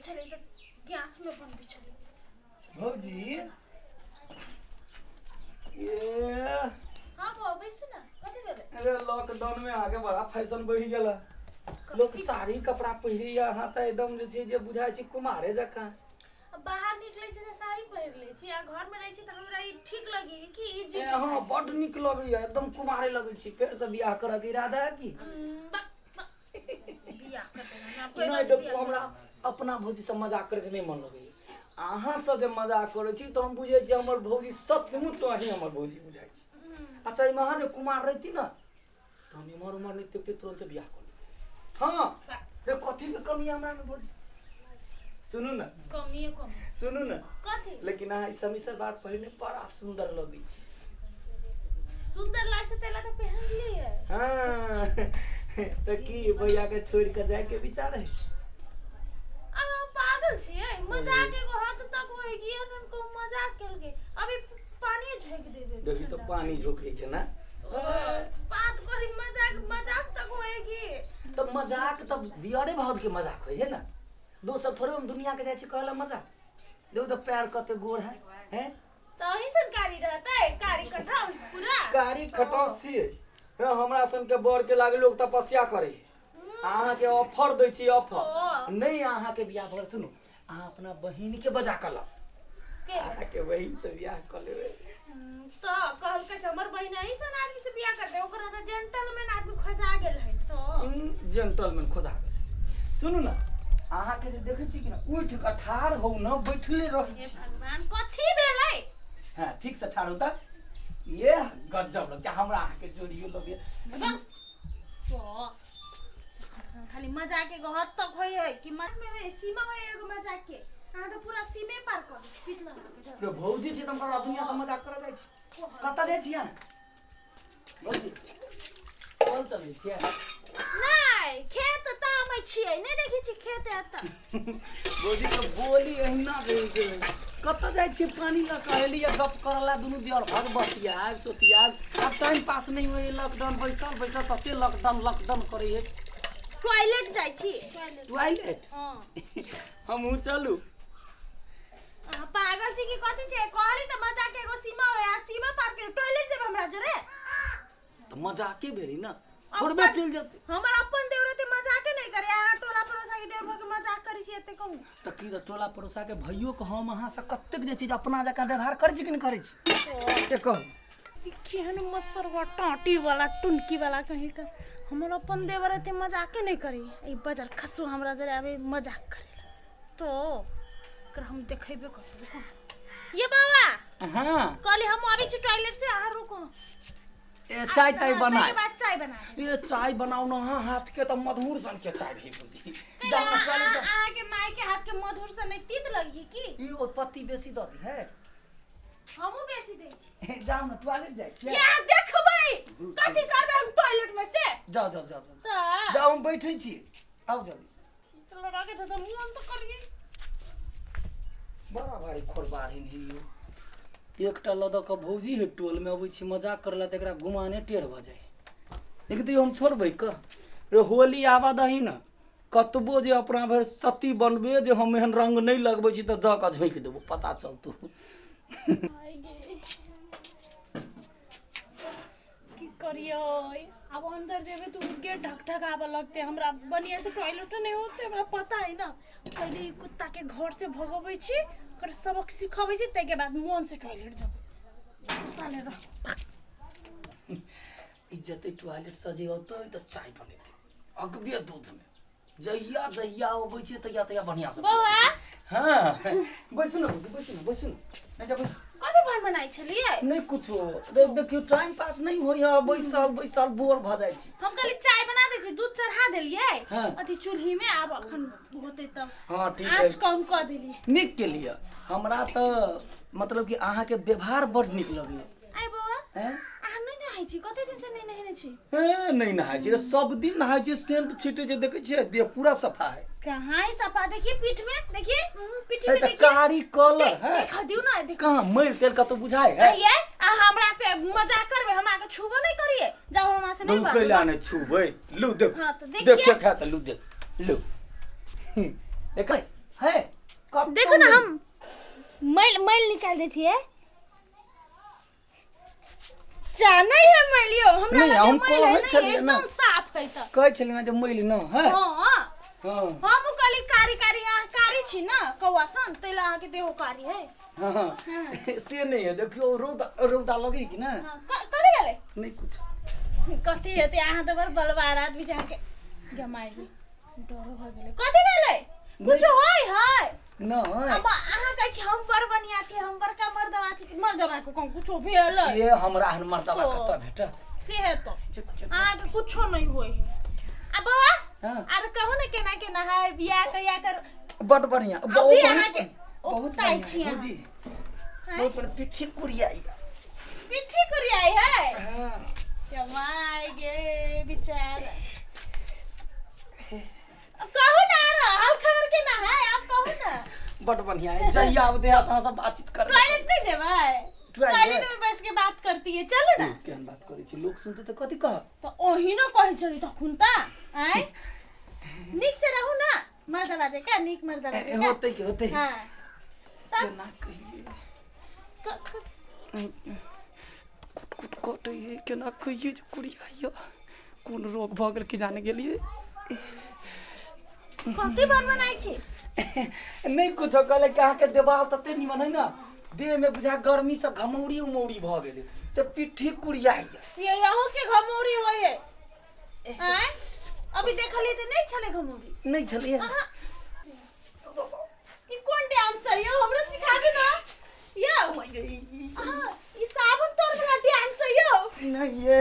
छलै त गैस में बनबै छलै। भौजी ये हां बौआ बैसू ना, कथी भेलै? अरे लॉकडाउन में आगे बड़ा फैशन बढ़ि गेल, लोक साड़ी कपड़ा पहिरैया, अहाँ तऽ एकदम जे छै जे बुझाइ छै कुमारे जकाँ। बाहर निकलै छी तऽ साड़ी पहिर लै छी आ घर में रहै छी तऽ हमरा ई ठीक लगी कि ई जे हाँ बड नीक लगैया, एकदम कुमारे लगै छी। फेर से बियाह करऽ के इरादा है की? बियाह करबै नहि देखू, हमरा अपना भौजी से मजाक करे के नहि मन लगैया। अहाँ से जे मजाक करै छी तऽ हम बुझै छी हमर भौजी सचमुच अहीं हमर भौजी बुझाइ छी। आ सही में अहाँ जे कुमार रहिती ने तऽ हम इम्हर उम्हर नहि देखते तुरंत बियाह कऽ लेब। हाँ रे कथी के कमी हमरा में भौजी? सुनू ना, कमिए कमी सुनू ना कथी? लेकिन अहाँ ई समीसर बात पहिरने बड़ा सुंदर लगै छी। सुंदर लागते तेला तऽ पहन लिए। हाँ तऽ की भैया के छोड़ के जाय के विचार है? अब हम पागल छियै, मजाक एगो हद तक होय कि उनको मजाक केलकै, अभी पानी झोंक देबै। देखी तो पानी झोंकै के ना बात करी, मजाक मजाक तक होएगी। तऽ मजाक तऽ दियरे भाउज के मजाक होय है ना, दोसर थोड़े हम दुनिया के जाइ छी कहला मजाक। देखू तऽ पैर कते गोर है, हैं? तऽ अहीं सन कारी रहतै, कारी कठाउस पूरा कारी खटाउस छियै। हमरा सन के बर के लागे लोग तपस्या करे। अहाँ के ऑफर दै छी, ऑफर नहीं अहाँ के बियाह भर। सुनू, अहाँ अपना बहिन के बजा कऽ लाउ, अहाँ के बहिन से बियाह कऽ लेबै। तऽ कहलकै से हमर बहिन अहीं सन आदमी से बियाह कर दे, ओकरा तऽ जेंटलमैन आदमी खोजा गेल है। तो जेंटलमैन खोजा गेल। सुनू ना, अहाँ के जे देखै छी कि ना उठि कऽ ठाढ़ होउ न, बैठले रहै छी। भगवान कथी भेलै? हाँ ठीक से ठाढ़ होता, ये गजब लगता हमरा अहाँ के जोड़ियो लगैया। खाली मजाक एगो हद तक होय है कि मन में सीमा होय एगो मजाक के, अहाँ तऽ पूरा सीमे पार कर पीट लगा। रे भौजी छी त हम दुनिया से मजाक करऽ जाइ छी। कतऽ जाइ छी अहाँ भौजी? कोन चलै छियै? नहि खेत तामै छियै, नहि देखै छी खेत एतऽ। भौजी के बोली एहिना रहै छै। कतऽ जाइ छियै पानी लऽ कऽ एलियै गप करऽ ला, दुनू दियर भग बतियाब सोतियाब। आब टाइम पास नहि होइए, लॉकडाउन बैसल बैसल तते लॉकडाउन लॉकडाउन करै है। टॉयलेट जाइ छी। टॉयलेट? हाँ हमहूँ चलू। अहाँ पागल छी कि कथी छै? कहली तऽ मजाक एगो सीमा होय, आ सीमा पार के टॉयलेट जेबै हमरा जोरे? तऽ मजाके भेलै ना, थोड़बे चलि जेतै। हमर अपन देवर एते मजाके नहि करे, अहाँ टोला पड़ोसा के देवर के मजाक करै छी एते कहू। तऽ की टोला पड़ोसा के भैयो के हम अहाँ से कतेक जे चीज अपना जकाँ व्यवहार करै छी कि नहि करै छी से कहू। केहन मसरवा टाटी वाला टुनकी वाला कहीं का, हमर अपन देवर एते मजाके नहि करी, ई बजर खसू हमरा जरे आबे मजाक करेला तो ओकरा हम देखेबे करबै। ये बाबा हाँ कहली हम अबै छी टॉयलेट से, अहाँ रुको। ए चाय ताय बना, चाय बना। ये चाय बनाउ न, हाँ हाथ के तऽ मधुर सन के चाय रही बोलती। अहाँ के माय के हाथ के मधुर सन नहीं तीत लगी की? ई ओ पत्ती बेसी दऽ दी है। हमहूँ बेसी दै छी। जाउ न टॉयलेट जाइ छी। या देखबै कथी करबै हम टॉयलेट में से। जाउ जाउ जाउ जाउ, हम बैठै छी, आउ जल्दी। चलो राखे त मोन तऽ करिए। बड़ा भारी खोरबारिन है यो। एकटा लऽ दऽ कऽ भौजी है टोल में अबै छी मजाक करला तऽ एकरा गुमाने टेढ़ भऽ जाइ। लेकिन तैयो हम छोड़बै कऽ रे, होली आबऽ दही न, कतबो जे अपना भरि सती बनबे जे हम एहन रंग नहि लगबै छी तऽ दऽ कऽ झोंकि देबो, पता चलतौ। की करियै अब अंदर जेबै तऽ गेट ढक ढक आबऽ लगतै, हमरा बढ़िया से टॉयलेटो नहीं होतै, हमरा पता है ना। पहले ई कुत्ता के घर से भगबै छी, ओकर सबक सिखबै छी, ताहिके बाद मोन से टॉयलेट जेबै। कुत्ता ले रह ई जते टॉयलेट सजे औतै तऽ चाय बनेतै अगबे दूध में। जहिया जहिया अबै छै तहिया तहिया बढ़िया से। बौआ हाँ बैसू ना बैसू ना बैसू ना, नहीं जा बैसू। कथी भन बनाइ छलियै? नहीं कुछो, देखियौ टाइम पास नहीं होइए, बैसल बैसल बोर भऽ जाइ छी। हम कहली चाय बना दै छी, दूध चढ़ा देलियै अथी चूल्ही में, आब अखन होतै तब। हाँ ठीक है, आँच कम कऽ देलियै। नीक केलियै। हमरा तऽ मतलब कि अहाँ के व्यवहार बड नीक लगैया। आइ बौआ अहाँ नहि नहाइ छी? कते दिन से नहि नहेने छी? नहीं नहाइ छी, सब दिन नहाइ छी, सेंट छीटै छी, देखै छियै देह पूरा सफा है। कहाँ है सफा? देखिए पीठ में, देखिए पीठ में देखिए कारी कलर है। देखा दियो ना, देखा कहाँ मर तेल का तो बुझाए है। ये आ हमरा से मजाक करबे, हमरा के छुबो नहीं करिए, जाओ हमरा से नहीं बात। कैला नहीं छुबे, लू देख। हां तो देखिए, देख खा त लू देख लू। देखै है कतौ देखो ना नहि। हम मैल मैल निकाल दै छियै जा नहीं है मैल यौ हमरा नहीं, लगे हम मैल है कहै नहीं, छलियै ना। एकदम साफ है तऽ कहै छलियै ने जे मैल न है हाँ हाँ हम कहली कारी कारी अहाँ कारी छी ना कौआ सन ताहि लए अहाँके देहो कारी है हाँ हाँ। से नहीं है देखियो रौदा रौदा लगै कि ना हाँ, कथी भेलै नहीं कुछ कथी हेतै अहाँ तऽ बड़ बलवार आदमी छी अहाँके गमाइ डरो भऽ गेलै कथी भेलै कुछो होय है नहीं हम अहाँ कहै छी हम बड़ बढ़िया छी हम बड़का मर्दवा छी मर्दवा के कौन कुछो भेल ये हमरा हन मर्दवा कतऽ भेटत से हेतौ अहाँके कुछो नहीं होय है आ बौआ हाँ। आर कहू ने केना केना है बियाह कहिया कर बड बढ़िया अभी बहुत अहाँके बहुत उकताइ छी बढ़िया अहाँ। जी आँय? बहुत बढ़िया पिट्ठी कुरिया पिट्ठी कुरियाई है हाँ कमाई गे बेचारा कहू ना आर हाल खबर केना है आप कहू ना बड बढ़िया है जहिया आब देहा से अहाँ सब बातचीत करबै टॉयलेट नहीं जेबै टॉयलेट? टॉयलेट में बैठ के बात करती है चलो ना केहन बात करै छी लोक सुनतै तऽ कथी कहत तो ओही न कहै छली तखुन त आँय नीक से रहू ना मर्दबा जे क्या नीक मर्दबा जे क्या होतै कि होतै हाँ तब केना कहियै कुट कुट कटैयै केना कहियै जे कुड़िया यऽ कोन रोग भऽ गेल कि जाने गेलियै कथी बन बनाइ छी नहि कुछो कहले कि अहाँके देवाल तते निमन है ना देह में बुझा गर्मी से घमौरी उमौरी भऽ गेलै से पिट्ठी कुड़ियाइया ये यहू के घमौरी होय है आँय अभी देखलियै तऽ नहि छलै घमौरी नहि छलैया अहाँ ई कोन डांस है यौ हमरो सिखा दे ना यौ अहाँ ई साबुन तोड़ वाला डांस है यौ नहि ये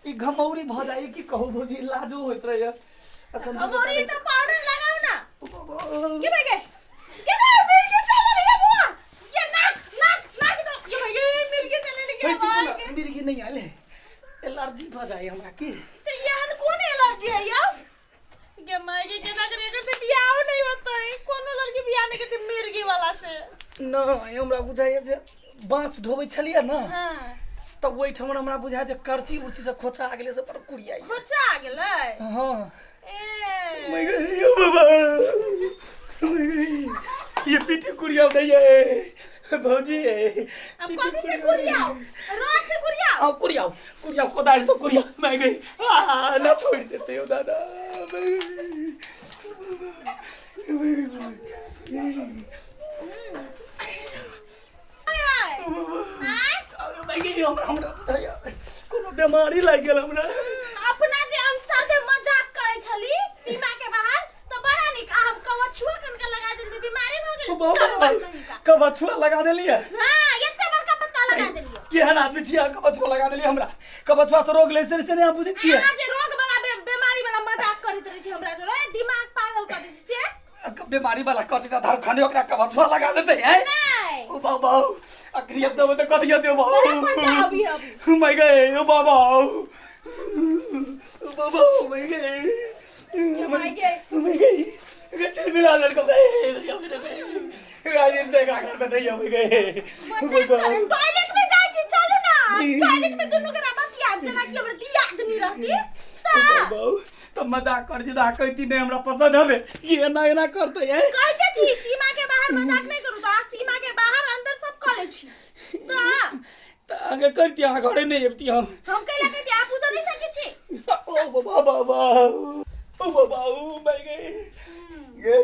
ई घमौरी भऽ जाइ की कहू भौजी लाजो होइत रहैया अखन घमौरी तऽ पाउडर लगाउ ना के भए गेल के भए मिर्गी चलल ये बुआ ये नाक नाक नाक दो के भए गेल मिर्गी चलल हे के चुप भए ना गेल मिर्गी नहि आयल है एलर्जी भऽ जाइ हमरा की तऽ एहन कोन एलर्जी है यौ गे माय गे केना करे एकर से बियाह नहीं होतै कोनो लड़की बियाह नहीं करतै मिर्गी वाला से नहि हमरा बुझाइया जे बाँस ढोबै छलियै ने हाँ तऽ ओहिठाम हमरा बुझाइ जे करची उर्ची से खोचा गेलै से बड़ कुड़िया खोचा गेलै हाँ ए मैं गई, यो बाबा मैं गई, ये पीठी कुड़िया नहीं है भौजी है अब कथी से कुड़ियाओ रोड से कुड़ियाओ हाँ कुड़ियाओ कुड़ियाओ कोदार से कुड़िया मैं गई आ ना छोड़ देते हो दादा मैं गई। मैं गई। हाय हाय आय मैं गई, हमरा हमरा बुझाइया कोनो बीमारी लागि गेल हमरा अपना जे अंसार मजाक करै छली सीमा के बाहर तऽ बड़ा नीक आ हम कवछुआ कनका लगा देली बीमारी भऽ गेल चल बड़ कनका कबछुआ लगा देलियै हाँ एते बड़का पत्ता लगा देलियै केहन आदमी छियै अहाँ कबछुआ लगा देलियै हमरा कबछुआ से रोग लै से से नहि अहाँ बुझै छियै अहाँ जे रोग वाला बीमारी वाला मजाक करैत रहै छी हमरा जोरे दिमाग पागल कऽ दै छी से बीमारी वाला कर देता धर खाने ओकरा कबछुआ लगा देते हैं नहि ओ बाबा अखनी अब देबै तऽ कथी हेतै बाबा बड़ा मजा अभी अभी मैं गए ओ बाबा ओ बाबा मैं गए मैं गए। मैं गई चल मिला लड़का गए से घर में नहीं हो गए मजाक करे टॉयलेट में जाइ छी चलू ना टॉयलेट में दुनू गोरा बतियाब जेना कि हमर दियादनी रहती तऽ तो मजाक कर छी तऽ कहती नहीं हमरा पसंद हवे ये एना एना करते है कहते छी सीमा के बाहर मजाक नहीं करू तऽ अहाँ सीमा के बाहर अंदर सब कऽ लै छी तऽ तऽ अहाँके करती अहाँ घरे नहीं अबती हम हम कैला कहती आप उधर नहीं सकै छी ओ बाबा बाबा ओ बाबा ओ मैं गई गे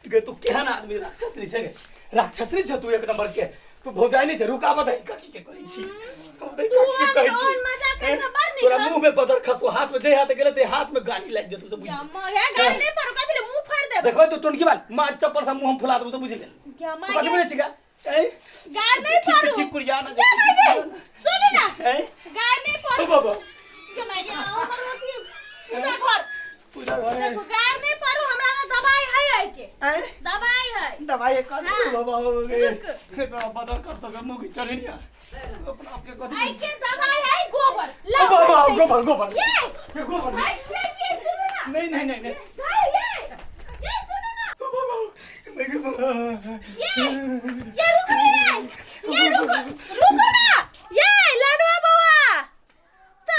गे तू केहन आदमी राक्षस नहीं छै गे राक्षस नहीं छै तू एक नंबर के तू भौजाई नहीं छै रुका बताई कथी के कहै छी बताई तू कथी के कहै छी ओहन मजाक करै तऽ बड़ नीक तोरा हँ। मुंह में बदर खसको हाथ में जे हाथ गेलै ते हाथ में गाली लागि जेतौ से बुझ क्या हे गाली नहीं पर कथी ले मुंह फाड़ देब देखबै तो टोनकी बाल मार चप्पल से मुंह हम फुला देबौ से बुझि ले क्या तू कथी बुझै छी गा ए गाली नहीं ठीक पारू ठीक कुरिया ना क्या भाई सुनी ना ए गाली नहीं ओ पारू बाबा क्या भाई हमर अथी पूजा घर पूजा घर देखो गाली नहीं पारू हमरा ना दवाई है आई के ए दवाई है दवाई कर हाँ। बाबा हो गए रुक। तो बदर कर तो मुंह की चढ़ी नहीं अपना आपके कथी आई के दवाई है गोबर ओ लाओ बाबा भाई, गोबर गोबर ये ये गोबर भाई ले छी सुनो ना नहीं नहीं नहीं नहीं भाई ये ये सुनो ना ओ बाबा मैं ये ये रुको रे ये रुको रुको ना ये लडुआ बौआ त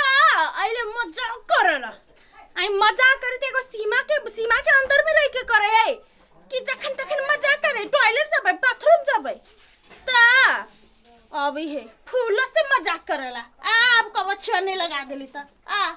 अहिले मजा कर न आई मजा करे त एगो सीमा के अंदर में रह के करे है कि जखन तखन देबै ता अभी हे फूलो से मजाक करेला। आ अब कब चने लगा देली त आ।